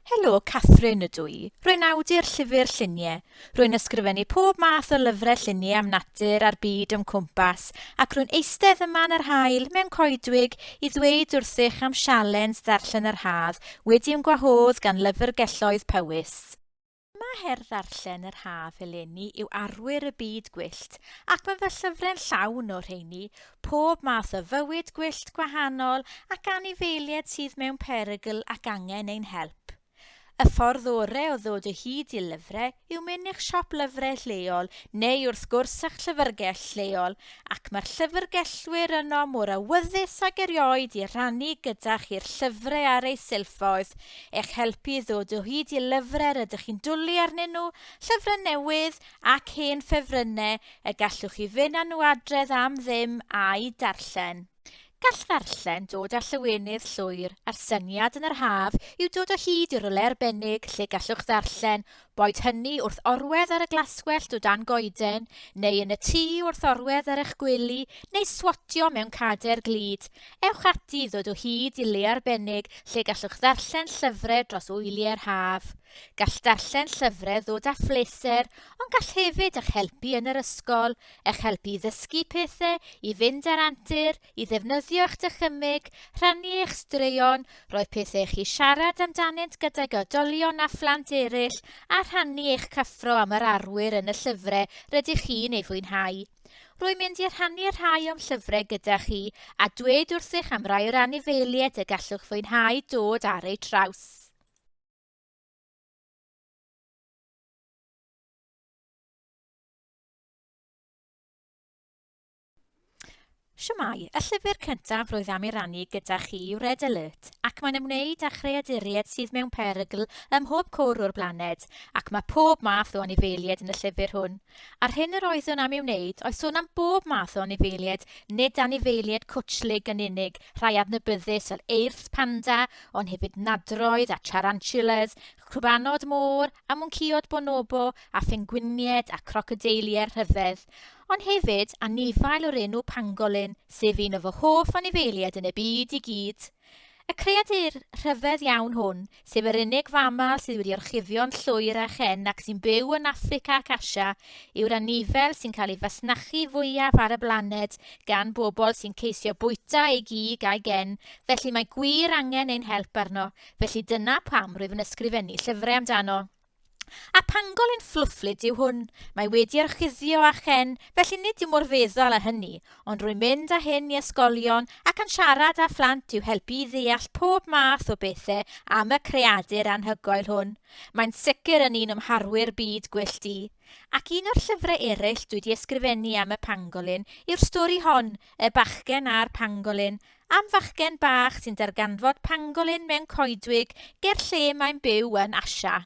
Helo, Catherine ydw i. Rwy'n awdur llyfr lluniau. Rwy'n ysgrifennu pob math o lyfrau lluniau am natur a'r byd o'm cwmpas, ac rwy'n eistedd yma yn yr haul mewn coedwig i ddweud wrthych am sialens ddarllen yr haf wedi i'm gwahodd gan Lyfrgelloedd Powys. Mae Her Ddarllen yr Haf eleni yw arwyr y byd gwyllt, ac mae fy llyfrau'n llawn o'r rheini, pob math o fywyd gwyllt gwahanol ac anifeiliaid sydd mewn perygl ac angen ein help. Y ffordd orau o ddod o hyd i lyfrau yw mynd i'ch siop lyfrau lleol neu wrth gwrs eich llyfrgell lleol, ac mae'r llyfrgellwyr yno mor awyddus ag erioed i rannu gyda chi'r llyfrau ar eu silffoedd, eich helpu i ddod o hyd i lyfrau rydych chi'n dwlu arnyn nhw, llyfrau newydd ac hen ffefrynnau y gallwch chi fynd â nhw adref am ddim a'u darllen. Gall ddarllen dod â llawenydd llwyr, a'r syniad yn yr haf yw dod o hyd i rywle arbennig lle gallwch ddarllen, boed hynny wrth orwedd ar y glaswellt o dan goeden, neu yn y tŷ wrth orwedd ar eich gwely, neu swatio mewn cadair glud. Ewch ati i ddod o hyd i le arbennig lle gallwch ddarllen llyfrau dros wyliau'r haf. Gall darllen llyfrau ddod â phleser, ond gall hefyd eich helpu yn yr ysgol, eich helpu i ddysgu pethau, i fynd ar antur, i ddefnyddio eich dychymyg, rhannu eich straeon, rhoi pethau i chi siarad amdanynt gydag oedolion a phlant eraill, a rhannu eich cyffro am yr arwyr yn y llyfrau rydych chi'n ei fwynhau. Rwy'n mynd i rhannu rhai o'm llyfrau gyda chi a dweud wrthych am rai o'r anifeiliaid y gallwch fwynhau dod ar eu traws. Shwmae, y llyfr cyntaf roedd am ei rannu gyda chi yw Red Alert, ac mae'n ymwneud â chreaduriaid sydd mewn perygl ym mhob cwr o'r blaned, ac mae pob math o anifeiliaid yn y llyfr hwn. A'r hyn yr oeddwn am ei wneud oedd sôn am bob math o anifeiliaid, nid anifeiliaid cwtshlig yn unig, rhai adnabyddus fel eirth panda, ond hefyd nadroedd a tarantulas, crwbanod môr, a mwncïod bonobo, a phengwiniaid a crocodeiliau rhyfedd, ond hefyd anifail o'r enw pangolin, sef un o fy hoff anifeiliaid yn y byd i gyd. Y creadur rhyfedd iawn hwn, sef yr unig famal sydd wedi orchuddio'n llwyr â chen ac sy'n byw yn Affrica ac Asia, yw'r anifail sy'n cael ei fasnachu fwyaf ar y blaned gan bobl sy'n ceisio bwyta ei gig a'i gen, felly mae gwir angen ein help arno. Felly dyna pam rwyf yn ysgrifennu llyfrau amdano. A pangolin fflwfflyd yw hwn. Mae wedi orchuddio â chen, felly nid yw mor feddal â hynny, ond rwy'n mynd â hyn i ysgolion ac yn siarad â phlant i'w helpu i ddeall pob math o bethau am y creadur anhygoel hwn. Mae'n sicr yn un o'm harwyr byd gwyllt i. Ac un o'r llyfrau eraill dwi 'di ysgrifennu am y pangolin yw'r stori hon, Y Bachgen a'r Pangolin, am fachgen bach sy'n darganfod pangolin mewn coedwig ger lle mae'n byw yn Asia.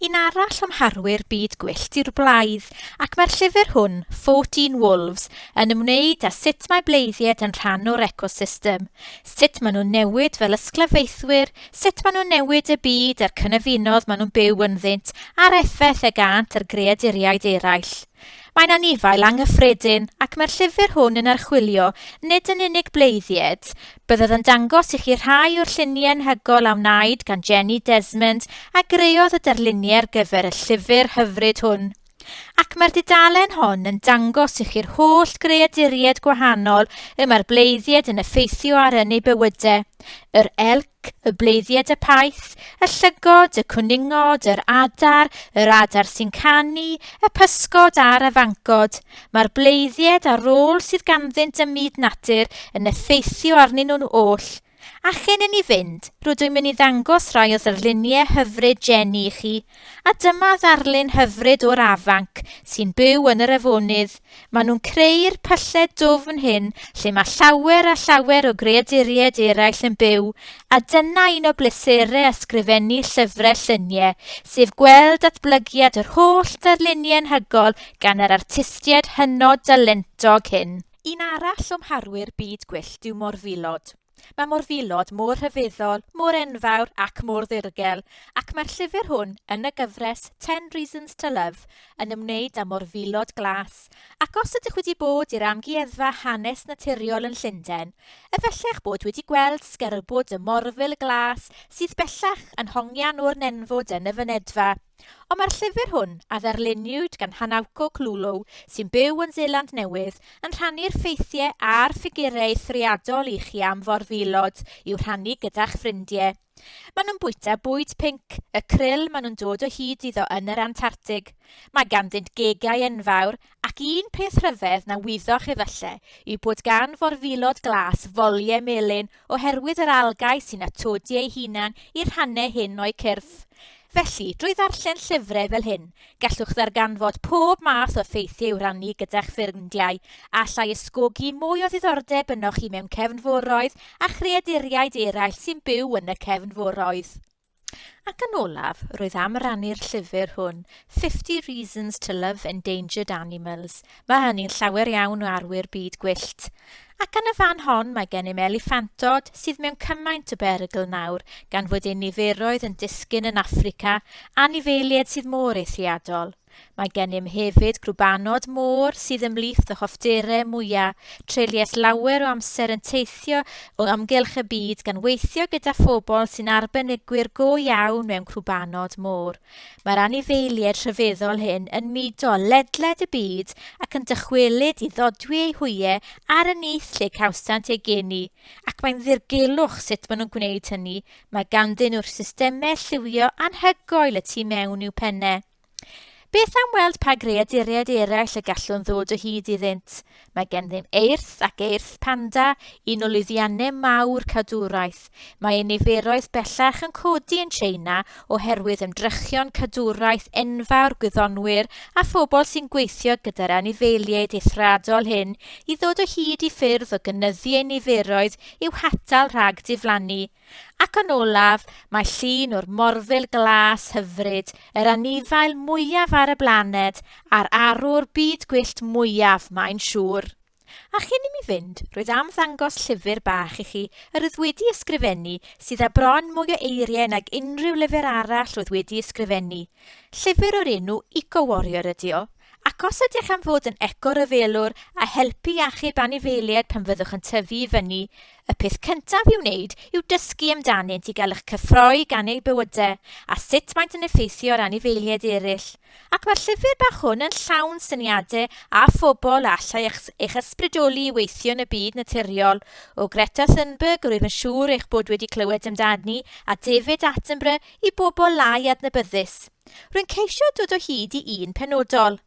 Un arall o'm harwyr byd gwyllt yw'r blaidd, ac mae'r llyfr hwn, 14 Wolves, yn ymwneud â sut mae bleiddiaid yn rhan o'r ecosystem, sut maen nhw'n newid fel ysglyfaethwyr, sut maen nhw'n newid y byd a'r cynefinodd maen nhw'n byw ynddynt, a'r effaith y gânt ar greaduriaid eraill. Mae'n anifail anghyffredin ac mae'r llyfr hwn yn archwilio nid yn unig bleiddiaid, byddaf yn dangos i chi rhai o'r lluniau anhygoel a wnaed gan Jenny Desmond a greodd y darluniau ar gyfer y llyfr hyfryd hwn. Ac mae'r dudalen hon yn dangos i chi'r holl greaduriaid gwahanol y mae'r bleiddiaid yn effeithio ar yn eu bywydau, yr elc, y bleiddiaid y paith, y llygod, y cwningod, yr adar, yr adar sy'n canu, y pysgod a'r afancod. Mae'r bleiddiaid a'r rôl sydd ganddynt ym myd natur yn effeithio arnyn nhw'n oll. A chyn i ni fynd, rydw i'n mynd i ddangos rhai o ddarluniau hyfryd Jenny i chi. A dyma ddarlun hyfryd o'r afanc sy'n byw yn yr afonydd. Maen nhw'n creu'r pyllau dwfn hyn lle mae llawer a llawer o greaduriaid eraill yn byw, a dyna un o bleserau ysgrifennu llyfrau lluniau, sef gweld datblygiad yr holl ddarluniau anhygoel gan yr artistiaid hynod dalentog hyn. Un arall o'm harwyr byd gwyllt yw morfilod. Mae morfilod mor rhyfeddol, mor enfawr ac mor ddirgel, ac mae'r llyfr hwn yn y gyfres Ten Reasons to Love yn ymwneud â morfilod glas, ac os ydych wedi bod i'r Amgueddfa Hanes Naturiol yn Llundain, efallai eich bod wedi gweld sgerbwd y morfil glas sydd bellach yn hongian o'r nenfwd yn y fynedfa. Ond mae'r llyfr hwn, a ddarluniwyd gan Hanauko Clulow, sy'n byw yn Seland Newydd, yn rhannu'r ffeithiau a'r ffigurau eithriadol i chi am forfilod i'w rhannu gyda'ch ffrindiau. Maen nhw'n bwyta bwyd pinc, y krill maen nhw'n dod o hyd iddo yn yr Antartig. Mae ganddynt gegau enfawr, ac un peth rhyfedd na wyddoch efallai yw bod gan forfilod glas foliau melyn oherwydd yr algâu sy'n atodi eu hunan i'r rhannau hyn o'u cyrff. Felly, drwy ddarllen llyfrau fel hyn, gallwch ddarganfod pob math o ffeithiau i'w rannu gyda'ch ffrindiau, a allai ysgogi mwy o ddiddordeb ynoch chi mewn cefnforoedd a chreaduriaid eraill sy'n byw yn y cefnforoedd. Ac yn olaf, roedd am rannu'r llyfr hwn, 50 Reasons to Love Endangered Animals. Mae hynny'n llawer iawn o arwyr byd gwyllt. Ac yn y fan hon mae gennym eliffantod sydd mewn cymaint o berygl nawr gan fod eu niferoedd yn disgyn yn Affrica, anifeiliaid sydd mor eithriadol. Mae gennym hefyd grwbanod môr sydd ymhlith fy hoffterau mwya'. Treuliais lawer o amser yn teithio o amgylch y byd gan weithio gyda phobl sy'n arbenigwyr go iawn mewn crwbanod môr. Mae'r anifeiliaid rhyfeddol hyn yn mudo ledled y byd ac yn dychwelyd i ddodwy eu hwyau ar y nyth lle cawsant eu geni, ac mae'n ddirgelwch sut maen nhw'n gwneud hynny, mae ganddyn nhw'r systemau lliwio anhygoel y tu mewn i'w pennau. Beth am weld pa greaduriaid eraill y gallwn ddod o hyd iddynt? Mae gennym eirth ac eirth panda, un o lwyddiannau mawr cadwraeth. Mae ei niferoedd bellach yn codi yn Tsieina oherwydd ymdrechion cadwraeth enfawr gwyddonwyr a phobl sy'n gweithio gyda'r anifeiliaid eithriadol hyn i ddod o hyd i ffyrdd o gynyddu eu niferoedd i'w hatal rhag diflannu. Ac yn olaf, mae llun o'r morfil glas hyfryd, yr anifail mwyaf ar y blaned, a'r arwr byd gwyllt mwyaf, mae'n siŵr. A chyn i mi fynd, roedd am ddangos llyfr bach i chi yr oedd wedi ysgrifennu sydd â bron mwy o eiriau nag unrhyw lyfr arall oedd wedi ysgrifennu. Llyfr o'r enw Eco Warrior ydi o, Ac os ydych am fod yn eco-ryfelwr a helpu i achub anifeiliaid pan fyddwch yn tyfu i fyny, y peth cyntaf i'w wneud yw dysgu amdanynt i gael eich cyffroi gan eu bywydau a sut maent yn effeithio ar anifeiliaid eraill. Ac mae'r llyfr bach hwn yn llawn syniadau a phobl a allai eich, eich ysbrydoli i weithio yn y byd naturiol, o Greta Thunberg, rwyf yn siŵr eich bod wedi clywed amdani, a David Attenborough, i bobl lai adnabyddus. Rwy'n ceisio dod o hyd i un penodol.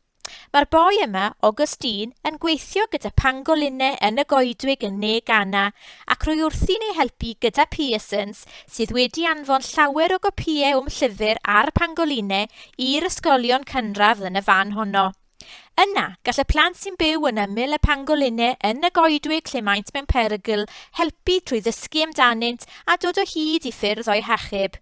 Mae'r boi yma, Augustine, yn gweithio gyda pangolinau yn y goedwig yn ne Ghana ac rwy wrthi'n ei helpu gyda Pearsons sydd wedi anfon llawer o gopïau o'm llyfr ar pangolinau i'r ysgolion cynradd yn y fan honno. Yna, gall y plant sy'n byw yn ymyl y pangolinau yn y goedwig lle maent mewn perygl helpu trwy ddysgu amdanynt a dod o hyd i ffyrdd o'u hachub.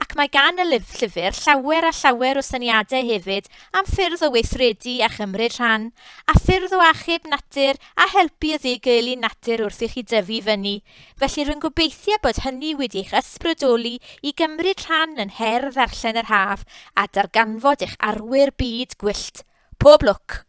Ac mae gan y llyfr llawer a llawer o syniadau hefyd am ffyrdd o weithredu a chymryd rhan, a ffyrdd o achub natur a helpu y ddiogelu natur wrth i chi dyfu fyny. Felly rwy'n gobeithio bod hynny wedi eich ysbrydoli i gymryd rhan yn her ddarllen yr haf a darganfod eich arwyr byd gwyllt. Pob lwc!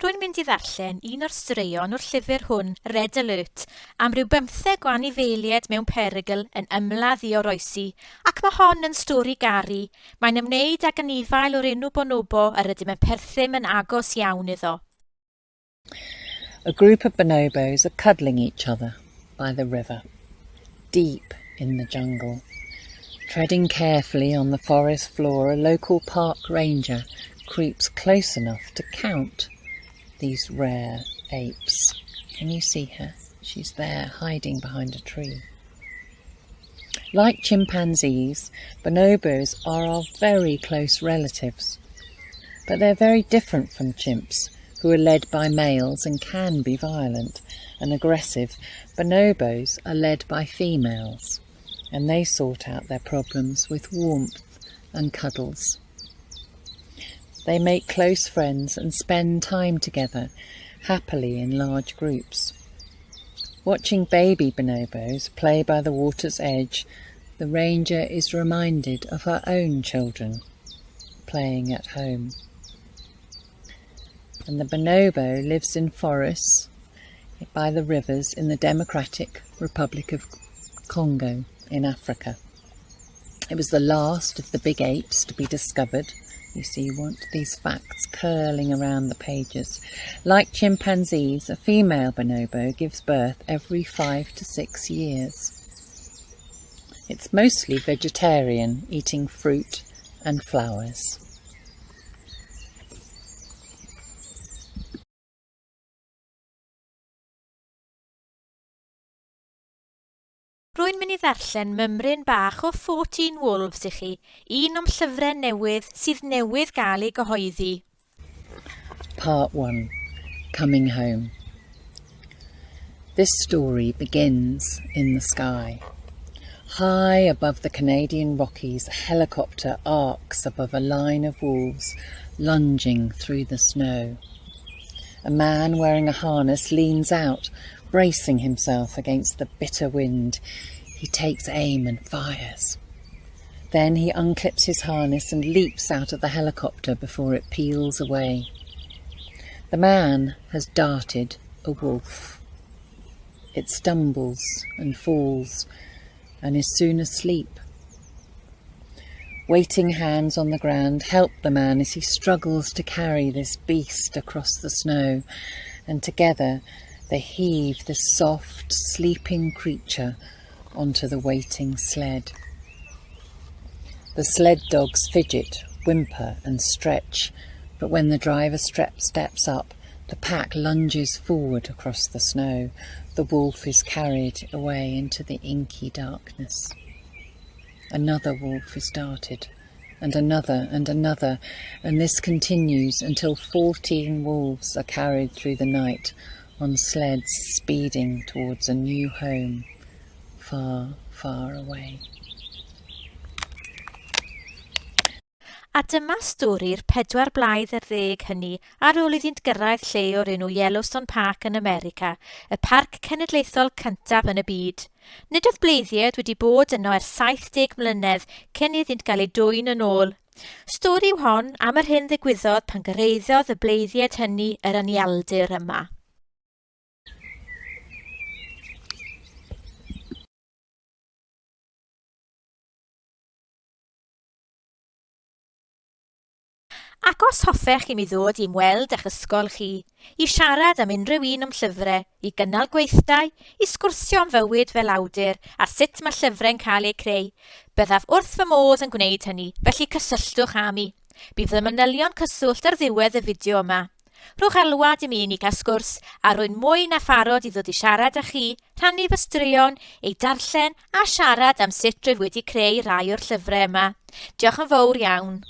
Rwy'n mynd i ddarllen un o'r straeon o'r llyfr hwn, Red Alert, am ryw bymtheg o anifeiliaid mewn perygl yn ymladd i oroesi, ac mae hon yn stori garu. Mae'n ymwneud ag anifail o'r enw Bonobo yr ydym yn perthyn yn agos iawn iddo. A group of bonobos are cuddling each other by the river, deep in the jungle. Treading carefully on the forest floor, a local park ranger creeps close enough to count these rare apes. Can you see her? She's there, hiding behind a tree. Like chimpanzees, bonobos are our very close relatives. But they're very different from chimps, who are led by males and can be violent and aggressive. Bonobos are led by females, and they sort out their problems with warmth and cuddles. They make close friends and spend time together, happily in large groups. Watching baby bonobos play by the water's edge, the ranger is reminded of her own children playing at home. And the bonobo lives in forests by the rivers in the Democratic Republic of Congo in Africa. It was the last of the big apes to be discovered. You see, you want these facts curling around the pages. Like chimpanzees, a female bonobo gives birth every 5 to 6 years. It's mostly vegetarian, eating fruit and flowers. Rwy'n mynd i ddarllen mymryn bach o 14 Wolves i chi, un o'm llyfrau newydd sydd newydd gael ei gyhoeddi. Part 1. Coming Home. This story begins in the sky. High above the Canadian Rockies, a helicopter arcs above a line of wolves lunging through the snow. A man wearing a harness leans out, bracing himself against the bitter wind. He takes aim and fires. Then he unclips his harness and leaps out of the helicopter before it peels away. The man has darted a wolf. It stumbles and falls and is soon asleep. Waiting hands on the ground help the man as he struggles to carry this beast across the snow, and together they heave this soft, sleeping creature onto the waiting sled. The sled dogs fidget, whimper and stretch, but when the driver steps up, the pack lunges forward across the snow. The wolf is carried away into the inky darkness. Another wolf is darted, and another and another, and this continues until 14 wolves are carried through the night on sleds speeding towards a new home far, far away. A dyma stori'r pedwar blaidd ar ddeg hynny ar ôl iddynt gyrraedd lle o'r enw Yellowstone Park yn America, y parc cenedlaethol cyntaf yn y byd. Nid oedd bleiddiaid wedi bod yno ers 70 mlynedd cyn iddynt gael eu dwyn yn ôl. Stori yw hon am yr hyn ddigwyddodd pan gyrhaeddodd y bleiddiaid hynny yr anialdir yma. Ac os hoffech i mi ddod i ymweld â'ch ysgol chi, i siarad am unrhyw un o'm llyfrau, i gynnal gweithdai, i sgwrsio am fywyd fel awdur a sut mae llyfrau'n cael eu creu, byddaf wrth fy modd yn gwneud hynny, felly cysylltwch â mi. Bydd y manylion cyswllt ar ddiwedd y fideo yma. Rhowch alwad i mi i ni gael sgwrs, a rwy'n mwy na pharod i ddod i siarad â chi, rhannu fy straeon, eu darllen a siarad am sut rwyf wedi creu rhai o'r llyfrau yma. Diolch yn fawr iawn.